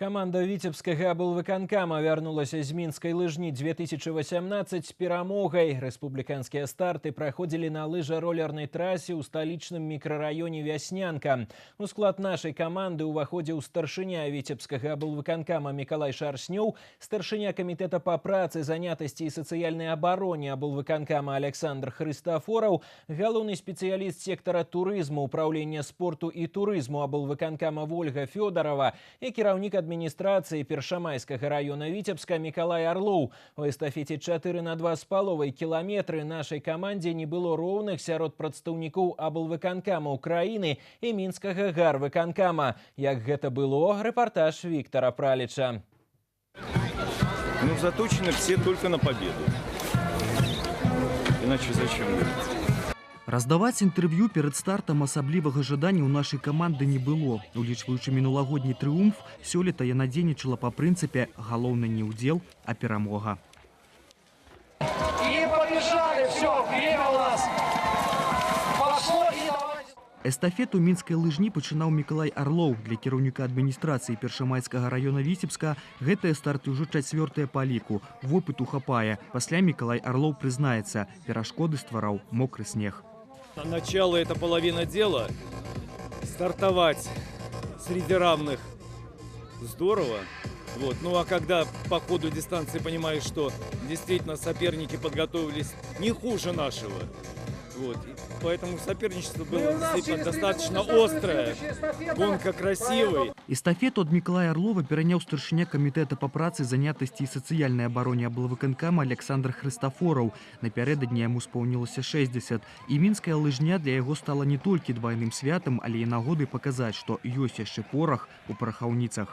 Каманда Віцебскага аблвыканкама вярнулася з Мінскай лыжні 2018 з перамогай. Рэспубліканскія старты праходзілі на лыжаролернай трасе ў сталічным мікрараёне Вяснянка. У склад нашай каманды ўваходзіў старшыня Віцебскага аблвыканкама Мікалай Шаршнёў, старшыня камітэта па працы, занятасці і сацыяльнай абароне аблвыканкама Аляксандр Хрыстафораў, галоўны спецыяліст сектара турызму Упраўлення спорту і турызму аблвыканкама Вольга Фёдарава і кіраўнік адміністрацыі Першамайскага раёна Віцебска Мікалай Арлоў. У эстафеце 4 на 2,5 кіламетры нашай камандзе не было роўных сярод прадстаўнікоў аблвыканкама Украіны і Мінскага гарвыканкама. Як гэта было, рэпартаж Віктара Праліча. Ну, заточены все только на победу. Иначе зачем говорить? Раздаваць інтэрв'ю перад стартам асаблівага жадання ў нашай каманды не было. Улічваючы мінулагодні трыумф, сёлета яна дзейнічала па прынцыпе: галоўны не ўдзел, а перамога. И побежали, все, время у нас пошло, и давайте. Эстафету мінскай лыжні пачынаў Мікалай Арлоў. Для кіраўніка адміністрацыі Першамайскага раёна Віцебска гэтыя старты ўжо чацвёртыя па ліку. Вопыту хапае. Пасля Мікалай Арлоў прызнаецца: перашкоды ствараў мокры снег. Начало – это половина дела. Стартовать среди равных здорово. Вот. Ну а когда по ходу дистанции понимаешь, что действительно соперники подготовились не хуже нашего, вот. И поэтому соперничество было Ну, у нас действительно через три достаточно минуты стартует острое, следующая эстафета. Гонка красивой. Эстафету ад Мікалая Арлова пераняў старшыня камітэта па працы, занятасці і сацыяльнай абароне аблвыканкама Аляксандр Хрыстафораў. Напярэдадні яму споўнілася 60. І мінская лыжня для яго стала не толькі двайным святам, але і нагодай паказаць, што ёсць яшчэ порах у парахаўніцах.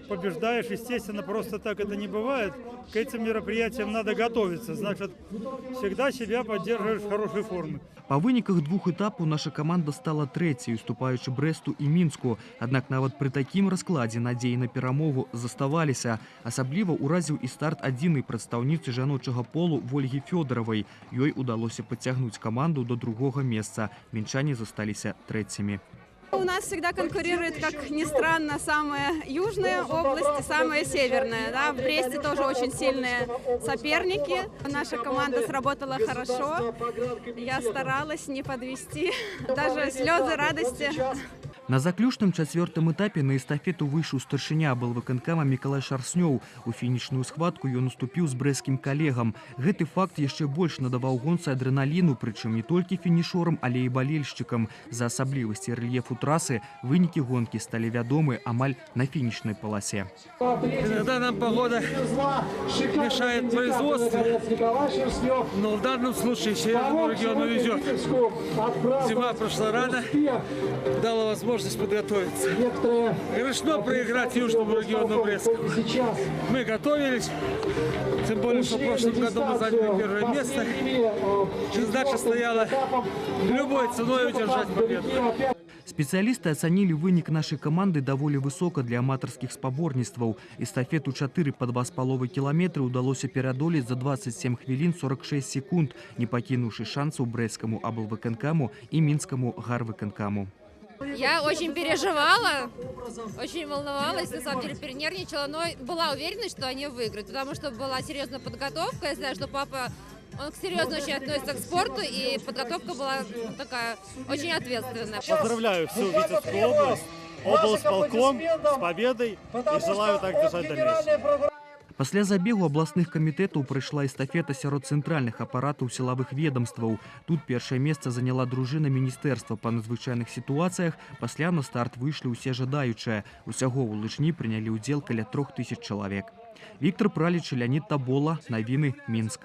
Побеждаешь, естественно, просто так это не бывает. К этим мероприятиям надо готовиться. Значит, всегда себя поддерживаешь в хорошей форме. Па выніках двух этапаў наша каманда стала трэцяй, уступаючы Брэсту і Мінску. Аднак нават пры такім раскладзе надзеі на перамогу заставаліся. Асабліва ўразіў і старт адзінай прадстаўніцы жаночага полу Вольгі Фёдаравай. Ёй удалося пацягнуць каманду до другога месца. Мінчане засталіся трэцімі. У нас всегда конкурирует, как ни странно, самая южная область и самая северная. Да? В Бресте тоже очень сильные соперники. Наша команда сработала хорошо. Я старалась не подвести. Даже слезы радости. На заключным, чацвёртым этапе на эстафету выйшаў старшыня аблвыканкама Мікалай Шаршнёў. У фінішную схватку ён уступіў з брэсцкім калегам. Гэты факт яшчэ больш надаваў гонцы адрэналіну, прычым не толькі фінішорам, але і балельшчыкам. З-за асаблівасці рэльефу трасы вынікі гонкі сталі вядомы амаль на фінішнай паласе. Иногда нам погода мешает производству, но в данном случае северному региону везет. Зима прошла рано, дала возможность подготовиться. Грешно проиграть южному региону Брестскому. Мы готовились, тем более что в прошлом году мы заняли первое место. И задача стояла любой ценой удержать победу. Спецыялісты ацанілі вынік нашай каманды даволі высока для аматарскіх спаборніцтваў. Эстафету 4 па 2,5 кіламетры ўдалося перадолець за 27 хвілін 46 секунд, не пакінуўшы шансаў Брэсцкаму аблвыканкаму і Мінскаму гарвыканкаму. Я очень переживала, очень волновалась, на самом деле перенервничала, но была уверена, что они выиграют, потому что была серьезная подготовка. Я знаю, что папа, он серьезно очень относится к спорту, и подготовка была, ну, такая очень ответственная. Поздравляю всю Витебскую область, облисполком с победой и желаю так держать в дальнейшем. Пасля забегу абласных камітэтаў прайшла эстафета сярод цэнтральных апаратаў сілавых ведомстваў. Тут першае месца заняла дружына міністэрства па надзвычайных сітуацыях, пасля на старт выйшлі ўсе жадаючыя. Усяго ў лыжні прынялі ўдзел каля 3000 чалавек. Віктар Праліч, Леанід Табола, навіны, Мінск.